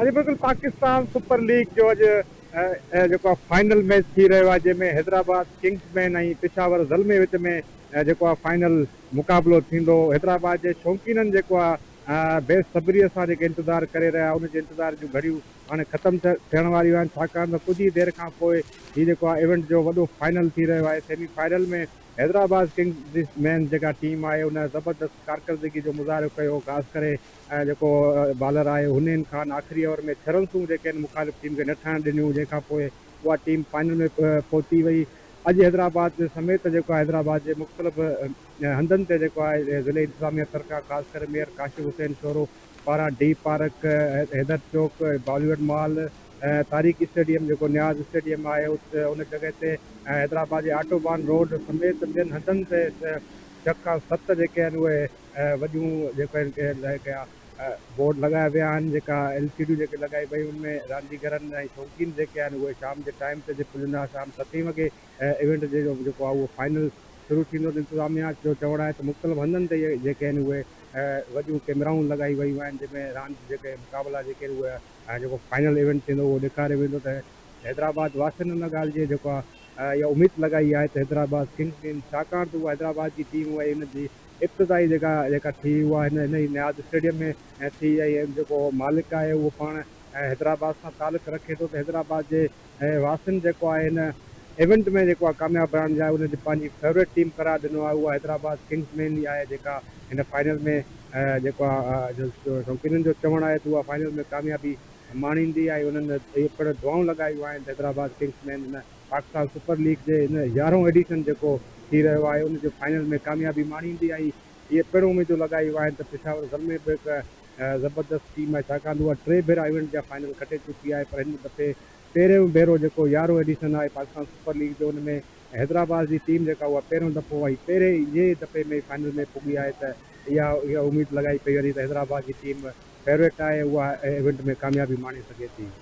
اڄ بلڪل Pakistan super league جو اڄ جيڪو آهي فائنل ميچ ٿي رهيو آهي جنهن ۾ حيدرآباد ڪنگز مين ۽ پشاور زلمي وچ ۾ جيڪو آهي فائنل مقابلو ٿيندو. حيدرآباد جي شوقينن جيڪو آهي بي صبري سان جيڪي انتظار ڪري رهيا ان جي انتظار جون گهڙيون هاڻي ختم ٿيڻ واريون آهن ڇاڪاڻ ته ڪجهه ئي دير کان پوء هي جيڪو آهي ايونٽ جو وڏو فائنل ٿي رهيو آهي. سيمي فائنل ۾ حيدرآباد ڪنگز مين جيڪا ٽيم آهي ان زبردست ڪارڪردگي جو مظاهرو ڪيو خاص ڪري ۽ جيڪو بالر آهي حنين خان آخري اوور ۾ ڇهه رنسون جيڪي آهن مخالف ٽيم کي نه ٺاهڻ ڏنيون جنهن کان پوء اها ٽيم فائنل ۾ پهتي وئي. اڄ حيدرآباد سميت جيڪو آهي حيدرآباد جي مختلف هنڌن تي جيڪو آهي ضلعي انتظاميه طرفان خاص ڪري ميئر ڪاشف حسين شورو پاران ڊي پارڪ، حيدر چوڪ، باليوڊ مال، تاريخي اسٽيڊيم جيڪو نياز اسٽيڊيم آهي ان جڳهه تي ۽ حيدرآباد جي آٽو بان روڊ سميت ٻين هنڌن تي ڇهه کان ست جيڪي آهن اهي وڏيون جيڪو آهن بورڊ لڳايا ويا آهن جيڪا ايل سي ڊيون جيڪي لڳائي ويون ان ۾ رانديگرن ۽ شوقين جيڪي آهن اهي شام جي ٽائيم تي جي پڄندا شام ستين وڳي ايونٽ جي جيڪو آهي اهو فائنل شروع ٿيندو ته انتظاميا جو چوڻ آهي ته مختلف هنڌن تي جيڪي آهن اهي وڏيون ڪيمرائون لڳائي ويون آهن جنهن ۾ راند جيڪي مقابلا جيڪي آهن اهي جيڪو فائنل ايونٽ ٿيندو اهو ڏيکاريو ويندو ته حيدرآباد واسين ان ڳالهه جي جيڪو آهي اها اميد لڳائي آهي ته حيدرآباد ڪنگز ٽيم ڇاڪاڻ ته اها حيدرآباد جي ٽيم اهي ان جي ابتدائي جيڪا جيڪا ٿي اها هن هن ئي نياز اسٽيڊيم ۾ ٿي ۽ جيڪو مالڪ آهي اهو پاڻ حيدرآباد سان تعلق رکي ٿو ته حيدرآباد جي واسين جيڪو آهي هن ايونٽ ۾ جيڪو آهي ڪامياب بڻائڻ جي لاء ان جي پنهنجي فيوريٽ ٽيم قرار ڏنو آهي اها حيدرآباد ڪنگز مين ئي آهي جيڪا هن فائنل ۾ جيڪو آهي شوقينن جو چوڻ آهي ته اها فائنل ۾ ڪاميابي ماڻيندي ۽ انهن اهي پڻ دعائون لڳايون آهن ته حيدرآباد ڪنگز مين هن پاڪستان سپر ليگ جي هن يارهون ايڊيشن جيڪو ٿي رهيو آهي ان جي فائنل ۾ ڪاميابي ماڻيندي ۽ اهي پڻ اميدون لڳايون آهن ته پشاور زلمي به هڪ زبردست ٽيم آهي ڇاڪاڻ ته اها ٽي ڀيرا ايونٽ جا فائنل کٽي چڪي آهي پر هن دفعي پهريون ڀيرو جيڪو يارهون ايڊيشن آهي پاڪستان سپر ليگ جو ان ۾ حيدرآباد جي ٽيم جيڪا اها پهريون دفعو ۽ پهرين ئي دفعي ۾ فائنل ۾ پڳي آهي ته اها اها اميد لڳائي پئي وڃي ته حيدرآباد جي ٽيم فيوريٽ آهي اها ايونٽ ۾ ڪاميابي ماڻي سگهي ٿي.